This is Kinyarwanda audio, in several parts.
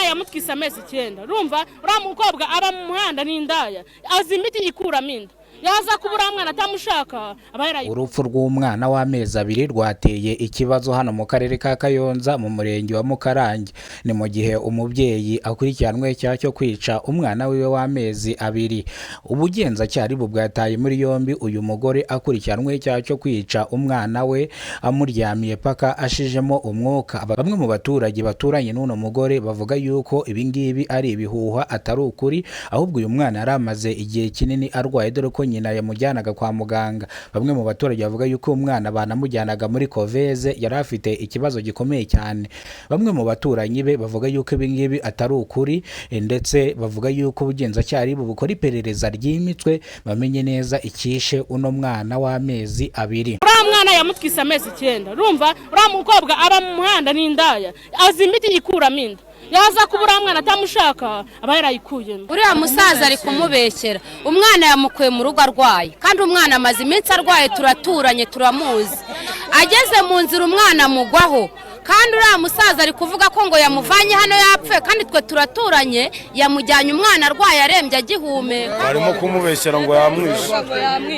Yamutwise amezi 9. Urumva uriya mukobwa aba mu muhanda n'indaya, azi imiti ikuramo inda, yaza kuba uriya mwana atamushaka aba yarayi. Urupfu rw'umwana w'amezi 2 rwateye ikibazo hano mu karere ka Kayonza mu murenge wa Mukarange. Ni mu gihe umubyeyi akurikiranwe icyaha cyo kwica umwana wiwe w'amezi 2. Ubugenzacyaha bwataye muri yombi uyu mugore akurikiranwe icyaha cyo kwica umwana we amuryamiye paka ashijemo umwuka. Bamwe mu baturage baturanye n'uno mugore bavuga yuko ibingibi ari ibihuha, atari ukuri, ahubwo uyu mwana yari amaze igihe kinini arwaye, dore ko nyina yamujyanaga kwa muganga. Bamwe mu baturage bavuga yuko umwana banamujyanaga muri koveze yari afite ikibazo gikomeye cyane. Bamwe mu baturanyi be bavuga yuko ibingibi atari ukuri, ndetse bavuga yuko ubugenzacyaha bukora iperereza ryimitwe bamenye neza icyishe uno mwana w'amezi 2. Uriya mwana yamutwise amezi 9. Urumva uriya mukobwa aba mu muhanda n'indaya, azi imiti ikuramo inda, yaza kuba uriya mwana atamushaka aba yarayikuyemo. Uriya musaza ari kumubeshyera, umwana yamukuye mu rugo arwaye, kandi umwana amaze iminsi arwaye, turaturanye turamuzi, ageze mu nzira umwana amugwaho. Kandi uriya musaza ari kuvuga ko ngo yamuvanye hano yapfuye, kandi twe turaturanye, yamujyanye umwana arwaye arembye agihumeka. Barimo kumubeshyera ngo yamwishe,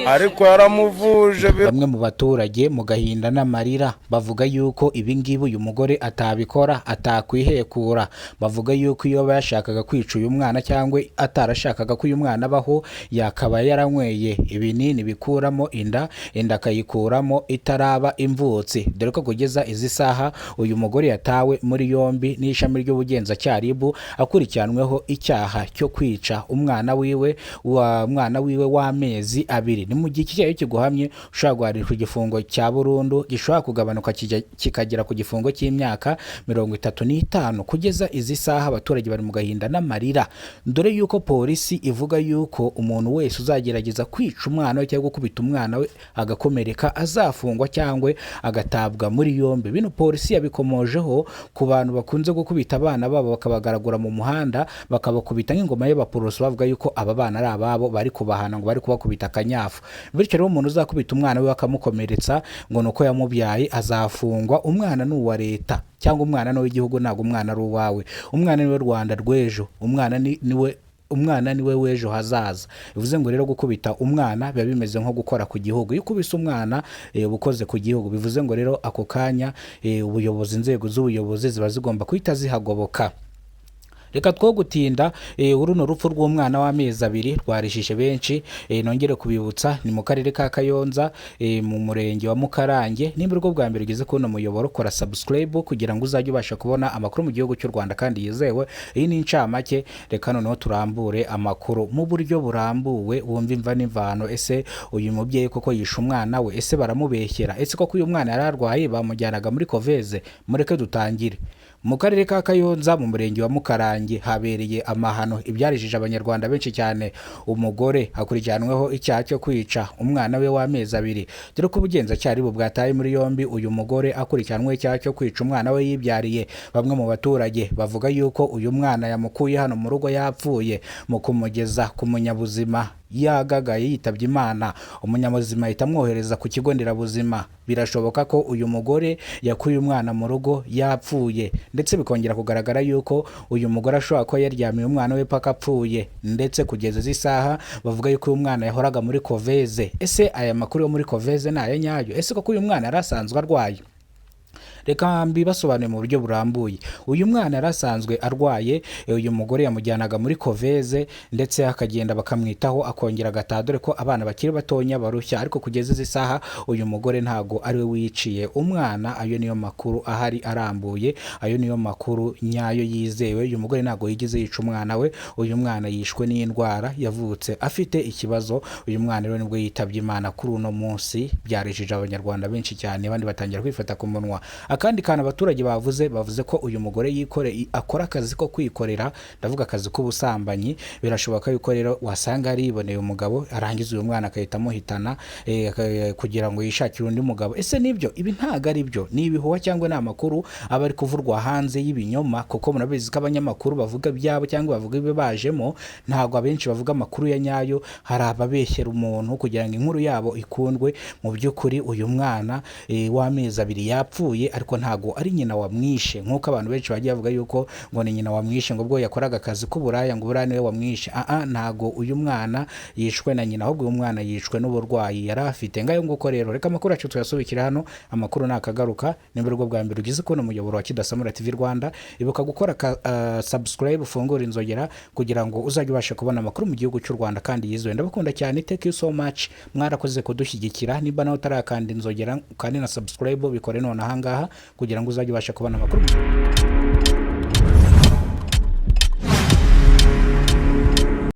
ariko yaramuvuje. Bamwe mu baturage mu gahinda n'amarira bavuga yuko ibingibi uyu mugore atabikora, atakwihekura. Bavuga yuko iyo yashakaga kwica uyu mwana cyangwa atarashakaga ko uyu mwana abaho, yakaba yaranyweye ibinini bikuramo inda, inda akayikuramo itaraba imvutsi. Dore ko kugeza izi saha uyu mugore yatawe muri yombi n'ishami ry'ubugenzacyaha RIB akurikiranweho icyaha cyo kwica umwana wiwe wa mwana wiwe w'amezi 2. Ni mu gihe icyaha kiguhamye ushobora guhanishwa igifungo cya burundu gishobora kugabanuka kikagera ku gifungo cy'imyaka 35. Kugeza izi saha abaturage bari mu gahinda n'amarira, dore yuko polisi ivuga yuko umuntu wese uzagerageza kwica umwana we cyangwa gukubita umwana we agakomereka azafungwa cyangwa agatabwa muri yombi. Bino polisi yabikomojeho ku bantu bakunze gukubita abana babo bakabagaragura mu muhanda, bakabakubita nk'ingoma y'abaporoso, bavuga yuko aba bana ari ababo, bari kubahana ngo bari kubakubita akanyafu. Bityo rero umuntu uzakubita umwana we akamukomeretsa ngo nuko yamubyaye azafungwa. Umwana ni uwa leta cyangwa umwana ni uw'igihugu, ntabwo umwana ari uwawe. Umwana ni we Rwanda rw'ejo, umwana niwe umwana niwe w'ejo hazaza. Bivuze ngo rero gukubita umwana biba bimeze nko gukora ku gihugu. Iyo ukubise umwana uba ukoze ku gihugu. Bivuze ngo rero ako kanya ubuyobozi, inzego z'ubuyobozi ziba zigomba guhita zihagoboka. Reka two gutinda, uruno rupfu rw'umwana w'amezi 2 rwarishije benshi. Nongere kubibutsa ni mu karere ka Kayonza, mu murenge wa Mukarange. Nimba urwo bwa mbere ugeze kubona umuyoboro, kora subscribe kugira ngo uzajye ubasha kubona amakuru mu gihugu cy'u Rwanda kandi yizewe. Iyi ni incamake, reka noneho turambure amakuru mu buryo burambuwe, wumve imva n'imvano. Ese uyu mubyeyi koko yishe umwana we? Ese baramubeshyera? Ese koko uyu mwana yari arwaye bamujyanaga muri koveze? Mureke dutangire. Mu karere ka Kayonza mu murenge wa Mukarange habereye amahano ibyarishije abanyarwanda benshi cyane. Umugore akurikiranweho icyaha cyo kwica umwana we w'amezi 2. Dore ko ubugenzacyaha bwataye muri yombi uyu mugore akurikiranweho icyaha cyo kwica umwana we yibyariye. Bamwe mu baturage bavuga yuko uyu mwana yamukuye hano mu rugo yapfuye, mu kumugeza ku munyabuzima yagagaye yitabye Imana. Umunyabuzima ahita amwohereza ku kigo nderabuzima. Birashoboka ko uyu mugore yakuye umwana mu rugo yapfuye, ndetse bikongera kugaragara yuko uyu mugore ashobora kuba yaryamiye umwana we paka apfuye. Ndetse kugeza izi saha bavuga yuko uyu mwana yahoraga muri koveze. Ese aya makuru yo muri koveze ni aya nyayo? Ese koko uyu mwana yari asanzwe arwaye? Reka mbibasobanure mu buryo burambuye. Uyu mwana yari asanzwe arwaye, uyu mugore yamujyanaga muri koveze ndetse akagenda bakamwitaho akongera agataha, dore ko abana bakiri batonya barushya. Ariko kugeza izi saha uyu mugore ntago ari we wiciye umwana. Ayo niyo makuru ahari arambuye, ayo niyo makuru nyayo yizewe. Uyu mugore ntago yigeze yica umwana we. Uyu mwana yishwe n'indwara, yavutse afite ikibazo. Uyu mwana rero nibwo yitabye Imana kuri uno munsi. Byarishije abanyarwanda benshi cyane, abandi batangira kwifata ku munwa. Akandi kantu abaturage bavuze ko uyu mugore akora akazi ko kwikorera, ndavuga akazi k'ubusambanyi. Birashoboka yuko rero wasanga yariboneye umugabo, arangiza uyu mwana akahita amuhitana kugira ngo yishakire undi mugabo. Ese nibyo? Ibi ntago ari byo, ni ibihuha cyangwa ni amakuru aba ari kuvurwa hanze y'ibinyoma, kuko murabizi ko abanyamakuru bavuga ibyabo cyangwa bavuga ibibajemo, ntago abenshi bavuga amakuru ya nyayo. Hari ababeshyera umuntu kugira ngo inkuru yabo ikundwe. Mu by'ukuri uyu mwana w'amezi 2 yapfuye, ariko Ariko ntago ari nyina wamwishe nk'uko abantu benshi bagiye bavuga yuko ngo ni nyina wamwishe, ngo ubwo yakoraga akazi k'uburaya ngo uburaya niwe wamwishe. Aa, ntago uyu mwana yishwe na nyina, ahubwo uyu mwana yishwe n'uburwayi yari afite. Ngayo nguko rero, reka amakuru yacu tuyasubikira hano. Amakuru nakagaruka. Nimba aribwo bwa mbere ugize kubona umuyoboro wa Kidasamura TV Rwanda, ibuka gukora subscribe, ufungure inzogera kugira ngo uzajye ubasha kubona amakuru mu gihugu cy'u Rwanda kandi yizewe. Ndabakunda cyane, thank you so much, mwarakoze kudushyigikira. Nimba nawe utarakanda inzogera kandi na subscribe, bikore none ahangaha kugira ngo uzajye ubasha kubona amakuru.